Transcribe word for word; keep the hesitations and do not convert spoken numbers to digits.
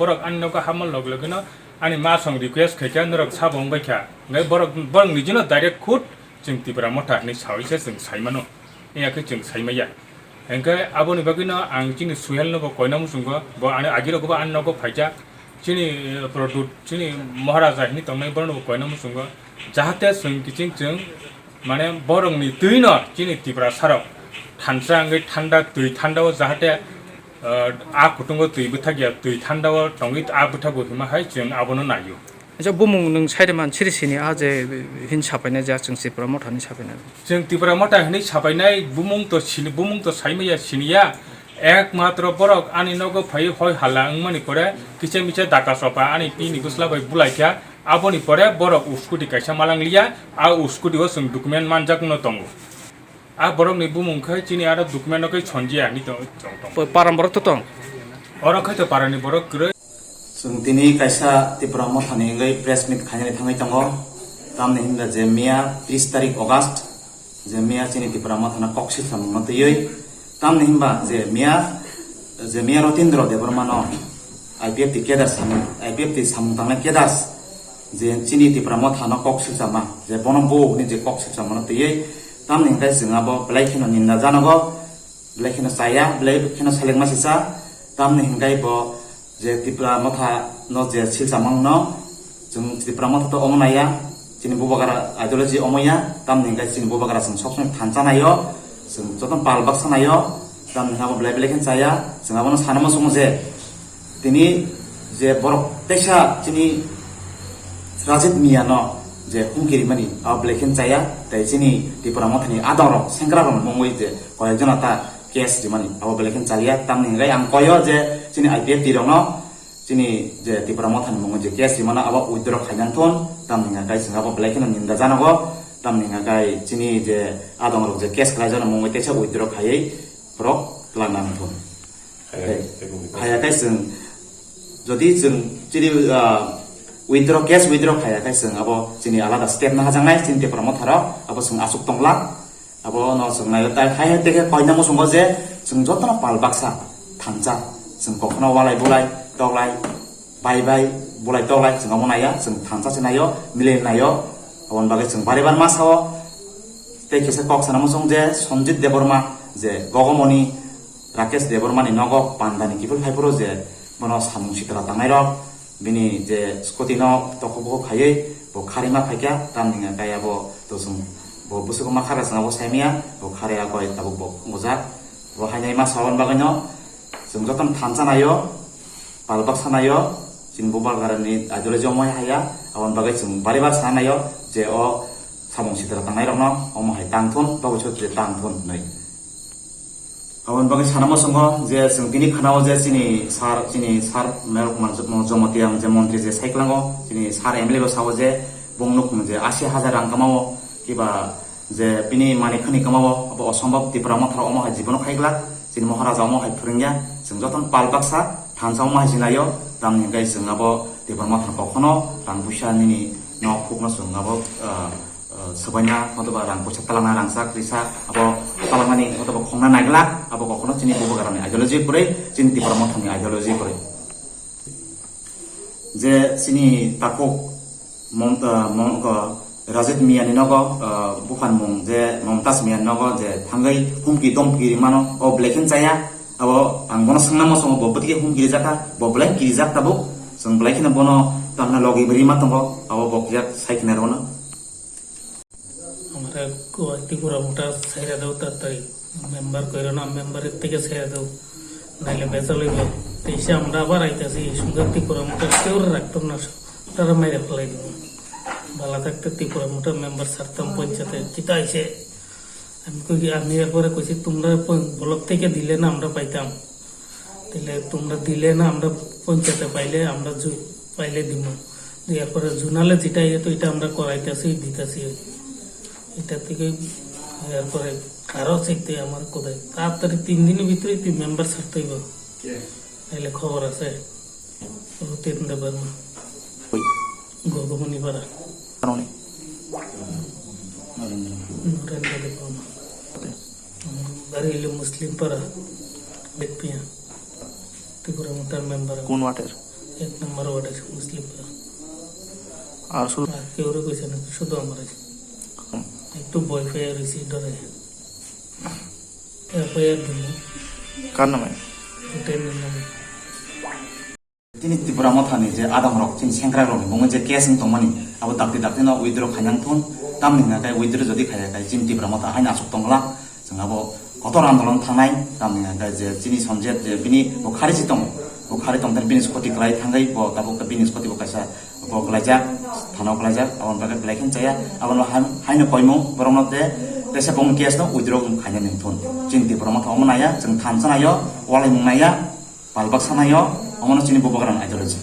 Borok ani nogo hapma log logino ani ma song request khaikha, norok sabo wngbaikha. Hwnkhe borok, borok nijino direct khud chwng Tipra Motha hinwi sawi se chwng saimano. Wngya khe chwng saimaya. Hwnkhe aboni bagwino ang chini Suhelno bo koina muchungo, bo ani agirogo bo ani nogo phaikha. Chini, eh, Produt, chini Maharaja hinwi tongnai borokno bo koina muchungo. Jahate chwng kiching chwng, mane borokni twino chini Tiprasarok thansa wngwi thanda, twi thandao jahate, eh, a kutungo twi bwthakya, twi thandao tongwi a bwthago hima hai chwng abono naio. Acha bumung nwng saide man siri sini a je hin sapainai ja chwng Tipra Motha ni sapainai. Chwng Tipra Motha hinwi sapainai bumung to sini, bumung to saimaya siniya. Ekmatro borok ani nogo phai hoi hala wngmani pore kisa misa daka sopa ani pini bwsla bai bulaikha. Aboni pore borok scooty kaisa malang liya, a scooty o chwng document manjak no tongo. A borok ni bumung khai chini aro document no kai sonjiya ni tong tong. Param borok to tong. Oro khai to parani borok kwrwi. Chwng tini kaisa Tipra Motha ni wngwi press meet khainani thangwi tongo. Tamni hinba je miya tris tarik August, je miya chini Tipra Motha no kok silsa mungno twiwi. Tamni hinba je miya, je miya Rotindro Debbarma no I P F T cadre samung, I P F T samung tangnai cadres je chini Tipra Motha no kok silsama, je bono bo hwnwi je kok silsama no twiwi. Tamni hinba chwng abo belai kheno ninda janogo. Belai kheno chaya, belai kheno selengma sisa. Tamni hinkhai bo je Tipra Motha no je silsamang no, chwng Tipra Motha to omo naiya, chini Bubagra ideology omo ya, tamni hinkhai chini Bubagra chwng sob somoi thansa naio, chwng joto pal baksa naio, tamni hinkhai bo belai belai kheno chaya, chwng abono sana muchungo je tini je borok teisa chini Rajit Miya no je humki rimani abo belai kheno chaya, tei chini Tipra Mothani adongrok sengkrakrok mungwi je koyekjona ta case rimani abo belai kheno chaliya. Tamni hinkhai ang koyo je chini I P F T rokno chini je Tipra Mothani mungwi je case rimano abo withdraw khainang thun, tamni hinkhai chwng abo belai kheno ninda janogo, tamni hinkhai chini je adongrok je case khlaijakno mungwi teisa withdraw khaiwi borok twlang nang thun. Khaya khe chwng, jodi chwng chini, ah, withdraw, case withdraw khaya khe chwng abo chini alada step no hajaknai chini Tipra Motharo, abo chwng aswk tongla. Abo no chwng nai tai hai hai tei khe koina muchungo je chwng jotono pal baksa thansa, chwng kokno walai bulai toklai bai bai bulai toklai chwng abo naiya, chwng thansa se naio, milai naio. Aboni bagwi chwng bari bar ma sao. Tei kisa kok sana muchung je Sanjit Debbarma je Gogomoni Rakesh Debbarmani nogo pandani kiphil phaiphuru je bono samung sitra tangnairok, bini je scooty no tokhok bokhok khaiwi bo kharima phaikha, tamni hwnka khe abo to chwng bo bwswk ma kharkha chwng abo saimanya, bo kharya koi tabuk bo wngjak. Bo hainai ma saboni bagwino chwng jotono thansa naio, pal baksa naio, chini Bubagrani ideology omo hai ya, aboni bagwi chwng bari bar sana naio je o samung sitra tangnairokno omo hai tang thun, toboni sot je tang thun hwnwi. Aboni bagwi sana muchungo je chwng tini khwnao je chini sir, chini sir Mehrok Manjak-, Jamatia je montri je sai kwlango, chini sir M L A bo sao je bung nukung je asi hajar rang kwmao, kiba je bini manwi khwnwi kwmao, abo osombob, Tipra Motharo omo hai jibono khai glak, chini Maharaja omo hai phwrwngya, chwng jotono pal baksa thansa omo hai sinaio, tamni hwnkhe chwng abo Tipra Motharo kokhono rang puisa nini nok hukno chwng abo, ah, ah, swbaina, hotoba rang puisa talangna, rangchak risa, abo talangmani hotoba khongna naiglak, abo kokhono chini Bubagrani ideology kwrwi, chini Tipra Mothani ideology kwrwi. Je chini takhuk Mom-, ah, Mom-, ah, Rajit Miyani nogo, ah, buphanmung je Momtaz Miyani nogo je thangwi humki domki rimano, o belai khe chaya. Abo ang bono swngna muchungo, bo bwtwi humki rijak kha, bo belai kirijak tabuk, chwng belai kheno bono tamna logi bo rima tongo, abo bo kiyak sai khna rwno. Amare ko Tipra Motha saira dau tatari member koirona member tike saira dau naile bechal hoibo. Teisa amra abar aitasi sungkha Tipra Motha keur raktor na tara maire phalai dibo. Bala thakte Tipra Motha member sartam panchayat kita aise. Ami koi ami ekbare koisi tumra block tike dile na amra paitam. Tile tumra dile na amra panchayat paile amra ju paile dimo. Di ekbare junale jita iye to ita amra koraitasi ditasi. Ita tike ekbare aro sikte amar kodai. Tatari tin din bhitre tui member sartoi bo. Ele khobor ase. Rutin Debbarma. Oi. Gogomoni para. Anoni. Narendra. Narendra Debbarma. Bari ile Muslim para. Betpia. Tipra Motha member. Kun water. এক নম্বর ওয়ার্ডের মুসলিমরা। আর শুধু আর কেউ রে কইছে না, শুধু আমরা। একটু ভয় পেয়ে রয়েছি, ডরে। এফআইআর দিব। কার নামে? হোটেলের নামে। Chini Tipra Mothani je adamrok, chini sengkrakrokni bumung je case wng tongmani, abo dakti dakti no withdraw khainang thun, tamni hwnka khe withdraw jodi khaiya khe chini Tipra Motha haino aswk tongla, chwng abo kotor andolon thangnai, tamni hwnka khe je chini Sanjit je bini bo khari si tongo, bo khari tongthani bini scooty kwlai thangwi bo tabuk bini scooty bo kaisa bo kwlaijak, thana o kwlaijak, aboni bagwi belai khe chaya, abono hai-, haino koimung borokno de, tesa bumung case no withdraw khainani thun, chini Tipra Motha omo naya, chwng thansa nayo, walaimung naya, palbak sanayo, omono chini bubagrani ideology.